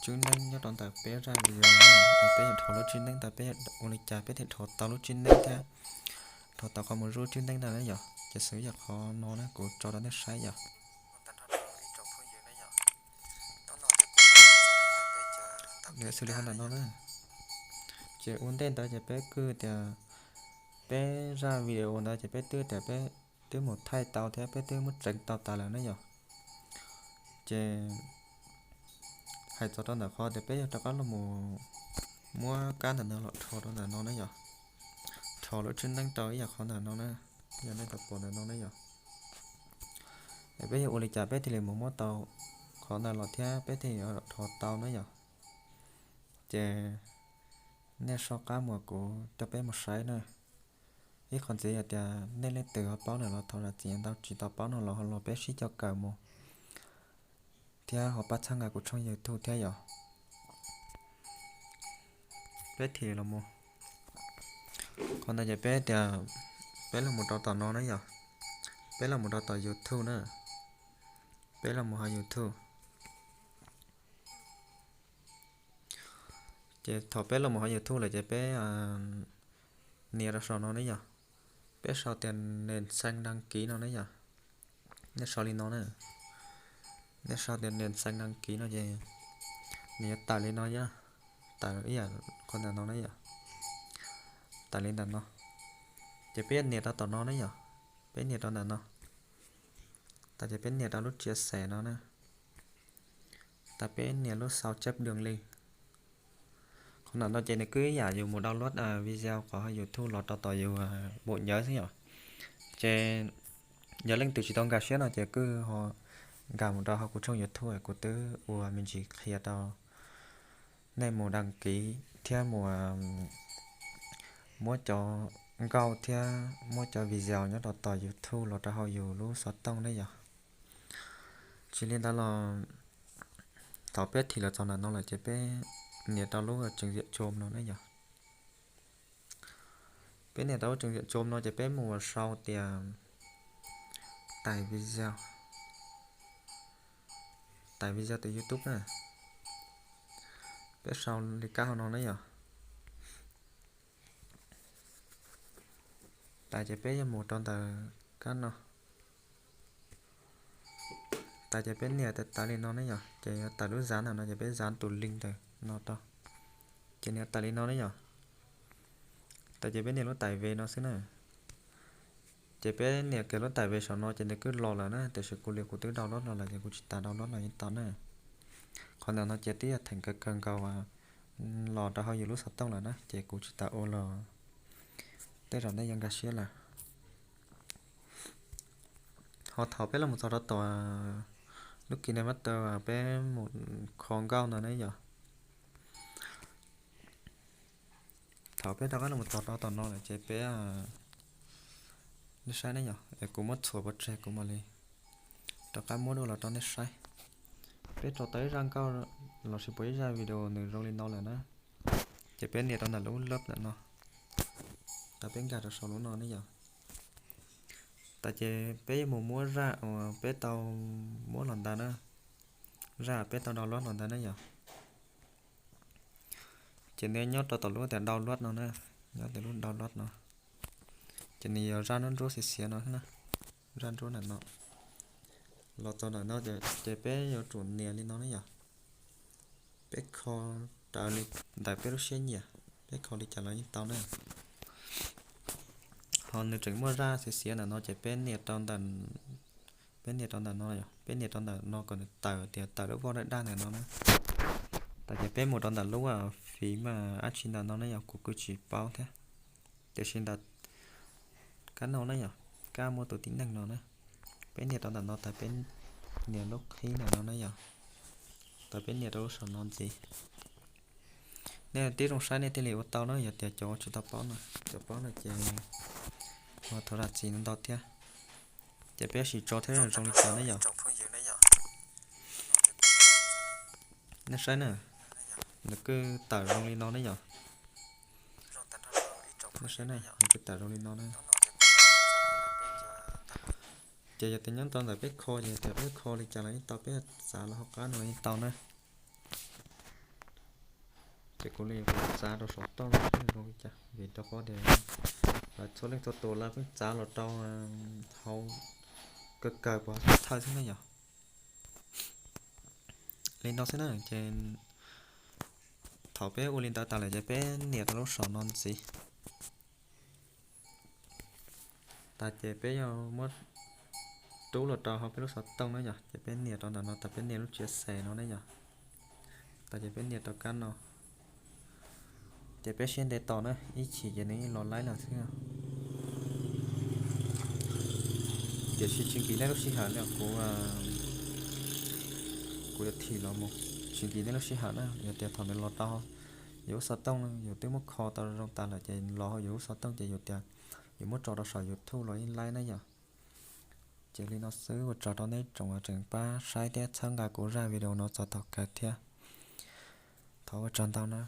tswb neeb nyob rau ntawm peb zaj video no, peb yuav dhos lub tswb neeb ntawd, peb ua li cas peb thiaj dhos tau lub tswb neeb thiab dhos tau qhov mus zuj tswb neeb ntawd na yom. Ces xws li yog qhov no na, kuv tso rau nej saib yom. Xws li qhov ntawm no na, ces ua ntej ntawd ces peb kuj tias peb zaj video ntawd ces peb twb tias peb twb mus thaij tau thiab peb twb muab tseev tau tas lawm na yom. Ces hais txog rau ntawm qhov tias peb yuav rov qab los mus muab kab ntawm no los rho rau ntawm no na yom, rho lub tswb neeb rau ib yam qhov ntawm no na, yog nej tau pom ntawm no na yom. Es peb yuav ua li cas peb thiaj li mus muab tau qhov ntawd los thiab peb thiaj li rho tau na yom. Ces nej soj qab mus kuv coj peb mus saib na. Ib qhov ntxiv yog tias nej leej twg ho paub lawm los thov zam txim, ntau tsis tau paub no los ho los peb sib coj kawm mus thiab ho pab txhawb nqa kuv tshooj YouTube thiab yom. Peb thim los mus, qhov ntawd ces peb tias peb los mus rau tom no na yom, peb los mus rau tom YouTube na, peb los mus hauv YouTube. Ces thaum peb los mus hauv YouTube lawm ces peb nias rau saum no ne yom, peb sau tias nền xanh đăng ký no ne yom. Nej sau li no na, nej sau tias nền xanh đăng ký no ces nws yuav tawm li no yom, tawm ib yam qhov ntawm no ne yom, tawm li ntawm no. Ces peb nias rau tom no ne yom, peb nias rau ntawm no, tas ces peb nias rau lub chia sẻ no na, tas peb nias lub sau chấp đường link. Qhov ntawm no ces nws kuj ib yam yus mus download video qhov hauv YouTube los rau tom yus bộ nhớ xwb yom. Ces yog leej twg tsis tau nkag siab no ces kuj ho nkag mus rau hauv kuv tshooj YouTube kuv twb ua me ntsis qhia rau nej mus đăng ký thiab mus muab cov nkauj thiab muab cov video nyob rau tom YouTube los rau hauv yus lub xov tooj ne yom. Tsis li ntawd los thaum peb thim los txog ntawm no lawm ces peb nias rau lub trình duyệt chùm no ne yom. Peb nias rau lub trình duyệt chùm no ces peb mus sau tias tải video, tải video từ YouTube na. Peb sau li kab hauv no ne yom. Tas ces peb yuav mus rau ntawm kab no. Tas ces peb nias tawm li no ne yom, ces yuav tawm lub dán ntawm no ces peb dán tus link ntawm no rau. Ces nws yuav tawm li no ne yom. Tas ces peb nias lub tải về no xwb na. Ces peb nias kiag lub tải về saum no ces nws kuj los lawm na, tiam sis kuv li kuv twb download los lawm ces kuv tsis tas download los yeej tau na. Qhov ntawm no ces twb yog theem kawg kawg nkaus los rau hauv yus lub xov tooj lawm na, ces kuv tsis tas ua los tej zaum nej yuav nkag siab lawm. Ho thaum peb los mus txog rau tom lub KineMaster peb mus kho nkauj no ne yom. Thaum peb rov qab los mus txog rau tom no lawm ces peb, nej saib ne yom, es kuv muab txhuam pov tseg kuv mam li rov qab muab dua los rau nej saib. Peb rau tau ib zaj nkauj lossis puas ib zaj video nws zoo li no lawm na. Ces peb nias rau ntawm lub lab ntawm no, tas peb nkag rau saum lub no ne yom. Tas ces peb yuav mus muab zaj uas peb tau muab los ntawd na, zaj peb tau download los ntawd ne yom. Ces nws nyob rau tom lub tias download no na, nyob tias lub download no. Ces nws yog zaj nruab nruab xiav xiav no na, zaj nruab ntawm no. Los txog ntawm no ces peb yuav tsum nias li no ne yom. Peb kho raws li ntawm peb lub siab nyiam, peb kho li cas los yeej tau na. Ho nws tseem muaj zaj xiav xiav ntawm no ces peb nias rau ntawm, peb nias rau ntawm no, peb nias rau ntawm no kom nws tawm tias tawm lub voj daj daj ntawm no na. Tas ces peb mus rau ntawm lub fiv mas dab tsi ntawm no ne yom, kuv kuj tsis paub thiab. Tiam sis ntawm kab no ne yom, kab muaj tus tib neeg no na, peb nias rau ntawm no tas peb nias lub qhib ntawm no ne yom, tas peb nias rau lub saum no ntxiv. Nej tib zoo saib nej thiaj li ua tau na, yog tias cov tsis tau paub no, cov paub no ces ua thov zam txim ntau thiab. Ces peb sim tso thiab zoo li cas ne yom. Nej saib na, nws kuj tawm zoo li no ne yom. Nej saib na, nws kuj tawm zoo li no na. Ces yog tias nyob rau ntawm peb kho ces yog tias peb kho li cas los yeej tau, peb xav los hauv qab no los yeej tau na. Ces kuv li kuv txav rau saum toj no xwb, vim rau qhov tias lawv txhua leej txhua tus lawv pheej txav los rau hauv kawg kawg puas thawj xwb ne yom. Li no xwb na, ces thaum peb ua li ntawd tas lawm ces peb nias rau lub saum no ntxiv. Tas ces peb yuav muab rub los rau hauv peb lub xov tooj na yom, ces peb nias rau ntawm no tas peb nias lub tsiav xes no ne yom. Tas ces peb nias rau kab no. Ces peb siab ntev tos na, ib chim ces nws yeej los laib lawm xwb. Tiam sis tsis nkim nej lub sij hawm li, kuv kuv yuav thim los mus. Tsis nkim nej lub sij hawm na, yog tias thaum nws los rau yus lub xov tooj, yus twb muab kho tau zoo tas lawm ces los hauv yus lub xov tooj ces yus tias yus muab tso rau saum YouTube los yeej laib na yom. Ces li no xwb, ua tsaug rau nej tsoom uas tseem pab saib thiab txhawb nqa kuv zaj video no txog thaum kawg thiab. Thov ua tsaug ntau na.